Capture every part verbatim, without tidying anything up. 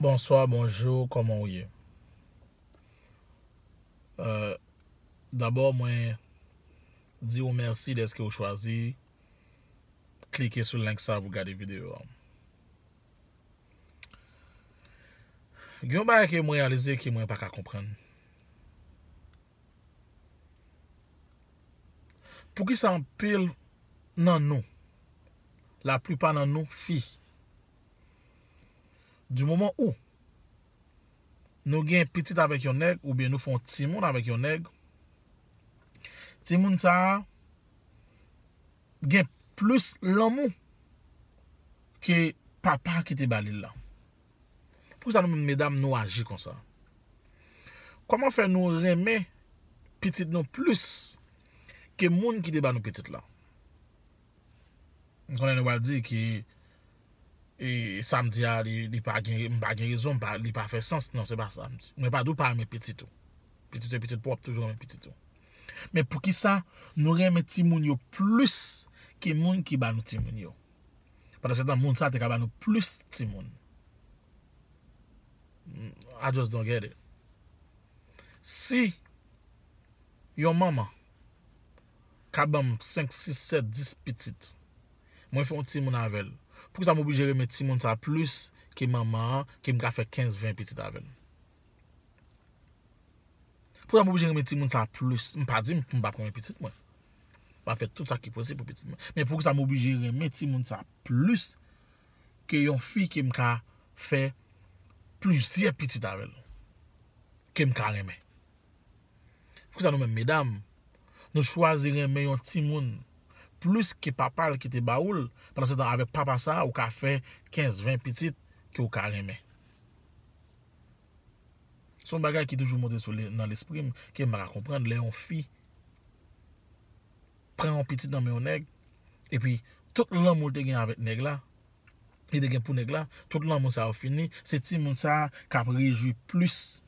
Bonswa, bonjou, kòman w ye? Euh, dabò, mwen di w mèsi dèske w chwazi klike sou link sa pou gade videyo a. Gen yon bagay ke mwen reyalize ke mwen pa ka konprann. Poukisa anpil nan nou, laplipa nan nou fi, di moman ou nou gen pitit avèk yon nèg, oubyen nou fè yon timoun avèk yon nèg, timoun sa a gen plis lanmou ke papa ki te ba li l la. Poukisa nou menm medam nou aji konsa? Kòman fè nou renmen pitit nou plis ke moun ki te ba nou pitit la? M konnen nou pral di ke, e, sa m di a, li, li pa gen, m pa gen rezon, m pa, li pa fè sans. Non, se pa sa m di. Mwen pa di w pa renmen pitit ou. Pitit se pitit pa w, w ap toujou renmen pitit ou. Men poukisa nou renmen timoun yo plis ke moun ki ba nou timoun yo? Pandan se tan, moun sa a te ka ba nou plis timoun. I just don't get it. Si yon manman ka ban m senk, sis, sèt, dis pitit, mwen fè yon timoun avè l, poukisa m oblije renmen timoun sa a plis ke manman an, ke m ka fè kenz, ven pitit avè l? Poukisa m oblije renmen timoun sa a plis? M pa di m, m p ap renmen pitit mwen. M ap fè tout sa ki posib pou pitit mwen. Men poukisa m oblije renmen timoun sa a plis ke yon fi ke m ka fè plizyè pitit avè l, ke m ka renmen? Poukisa nou menm medam, nou chwazi renmen yon timoun plis ke papa l ki te ba ou l, pandan se tan avèk papa sa a, ou ka fè kenz, ven pitit ke w ka renmen? Se yon bagay ki toujou monte sou le-, nan lespri m, ke m pa ka konprann lè yon fi pran yon pitit nan men yon nèg, epi tout lanmou l te gen avèk nèg la, li te gen pou nèg la, tout lanmou sa yo fini, se timoun sa a k ap rejwi plis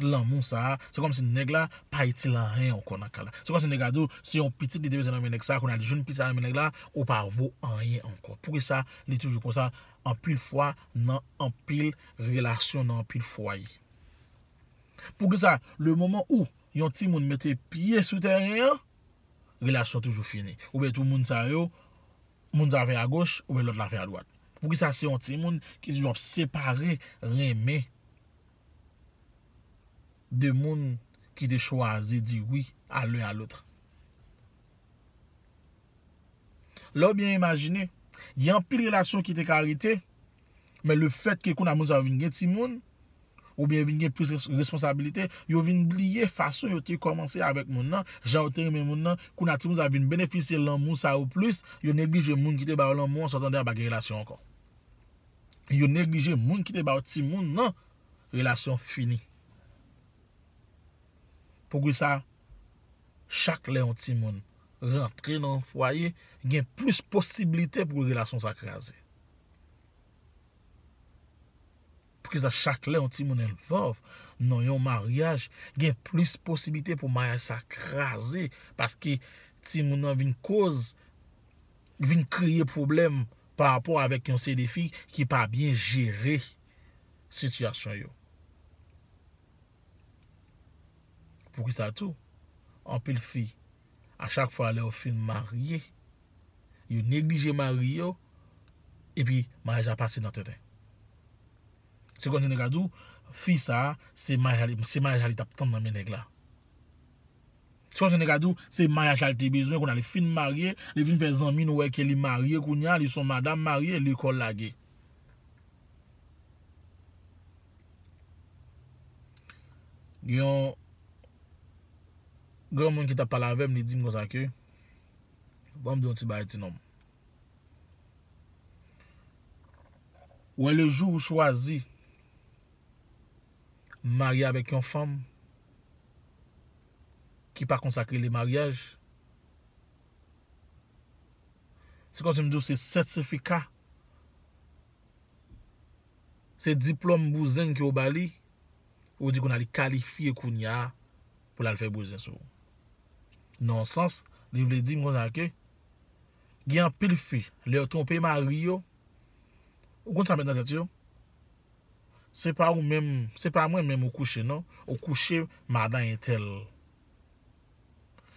lanmou sa a. Se kòmsi nèg la pa itil anyen ankò nan kay la. Se kòmsi nèg la di w, se yon pitit li te bezwen nan men nèg sa a, kounye a li jwenn pitit la nan men nèg la, ou pa vo anyen ankò. Poukisa li toujou konsa anpil fwa nan anpil relasyon, nan anpil fwaye? Poukisa, le moman ou yon timoun mete pye sou tèren an, relasyon toujou fini? Oubyen tou moun sa yo, moun sa fè agoch, oubyen lòt la fè adwat? Poukisa se yon timoun ki toujou ap separe renmen de moun ki te chwazi di wi a l'un à l'autre? Lè w byen imajine, gen anpil relasyon ki te ka rete, men lefètke kounye a moun sa yo vin gen timoun, oubyen vin gen plis res-, responsabilite, yo vin bliye fason yo te kòmanse avèk moun nan, jan yo te renmen moun nan, kounye a timoun sa vin benefisye lanmou sa yo plis, yo neglije moun ki te ba yo lanmou an, sa w tande a pa gen relasyon ankò. Yo neglije moun ki te ba yo timoun nan, relasyon fini. Poukisa chak lè yon timoun rantre nan yon fwaye, gen plis posiblite pou relasyon sa kraze? Poukisa chak lè yon timoun envolve nan yon maryaj, gen plis posiblite pou maryaj sa kraze? Paske timoun nan vin koz, vin kreye pwoblèm pa rapò avèk yon seri de fi ki pa byen jere sitiyasyon yo. Poukisa tou, anpil fi, a chak fwa lè yo fin marye, yo neglije mari yo, epi maryaj la pase nan tenten. Se kòmsi nèg la di w, fi sa a, se maryaj la, se maryaj la li t ap tann nan men nèg la. Se kòmsi nèg la di w, se maryaj la li te bezwen, kounye a li fin marye, li vin fè zanmi, nou wè ke li marye kounye a, li se yon madanm marye, lekòl lage. Gen yon granmoun ki t ap pale avè m, li di m konsa ke, ban m di yon ti bagay, ti nonm. Wè, le jou ou chwazi marye avèk yon fanm ki pa konn sa k rele maryaj, se kòmsi m di w se sètifika, se diplòm bouzen ke w ba li, ou di kounye a li kalifye kounye a pou l al fè bouzen sou ou. Nan yon sans, li vle di m konsa ke gen anpil fi, lè yo twonpe mari yo, ou konn sa met nan tèt yo? Se pa ou menm, se pa mwen menm ou kouche non, ou kouche madan entèl.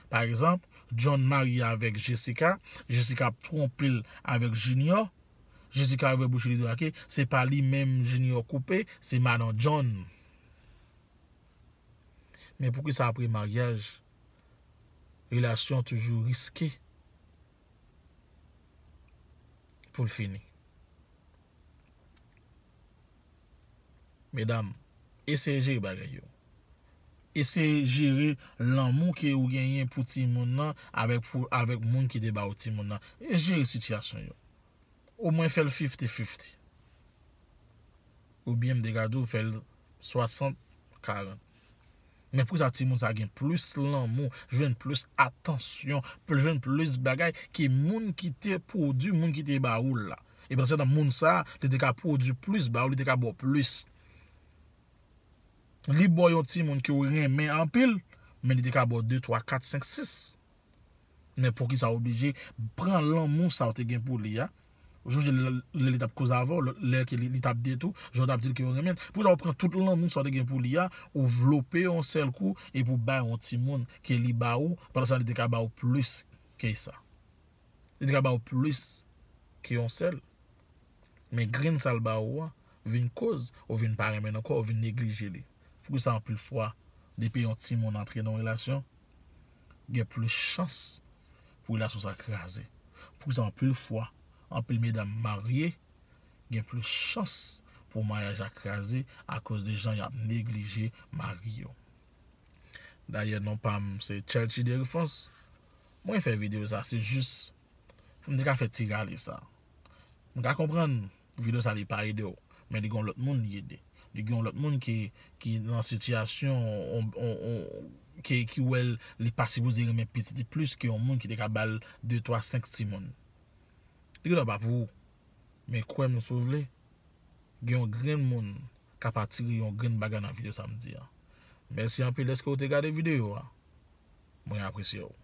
Pa egzanp, John marye avèk Jessica, Jessica ap twonpe l avèk Junior, Jessica ouvè bouch li deklare se pa li menm Junior koupe, se madan John. Men poukisa apre maryaj, relasyon toujou riske pou l fini? Medam, eseye jere bagay yo. Eseye jere lanmou ke ou genyen pou timoun nan avèk, pou, avèk moun ki te ba ou timoun nan. E jere sitiyasyon yo. Omwen fè l fifti fifti. Oubyen m te ka di w fè l swasant karant. Men poukisa timoun sa gen plis lanmou, jwenn plis atansyon, jwenn plis bagay ke moun ki te pwodui, moun ki te ba ou l la? E pandan se tan moun sa, li te ka pwodui plis ba ou, li te ka ba w plis. Li ba w yon timoun ke w renmen anpil, men li te ka ba w de, twa, kat, senk, sis. Men poukisa w oblije pran lanmou sa w te gen pou li a? Ou sonje lè, lè li t ap koze avè w, lè ke li, li t ap date ou, jan w t ap di l ke w renmen l. Poukisa w pran tout lanmou sa w te gen pou li a, ou vlope yon sèl kou, epi w bay yon timoun ke li ba ou, pandan se tan li te ka ba ou plis ke sa? Li te ka ba ou plis ke yon sèl. Men grenn sa l ba ou a vin koz ou vin pa renmen l ankò, ou vin neglije li. Poukisa anpil fwa, depi yon timoun antre nan yon relasyon, gen plis chans pou relasyon sa kraze? Poukisa anpil fwa, anpil medam marye gen plis chans pou maryaj la kraze akoz de jan y ap neglije mari yo? Dayè, non pa m se Churchy Derifrance. Mwen fè videyo sa, se jis pou m te ka fè ti rale sa. M ka konprann videyo sa li pa ede w, men li gen yon lòt moun li ede. Li gen yon lòt moun ki, ki nan sitiyasyon, on, on, on, ki, ki wè l, li pa sipoze renmen pitit li plis ke yon moun ki te ka ba l de, twa, senk timoun. Li gentan pa pou ou. Men kwè m si w vle, gen yon grenn moun k ap atire yon grenn bagay nan videyo sa m di a. Mèsi anpil dèske w te gade videyo a. Mwen apresye w.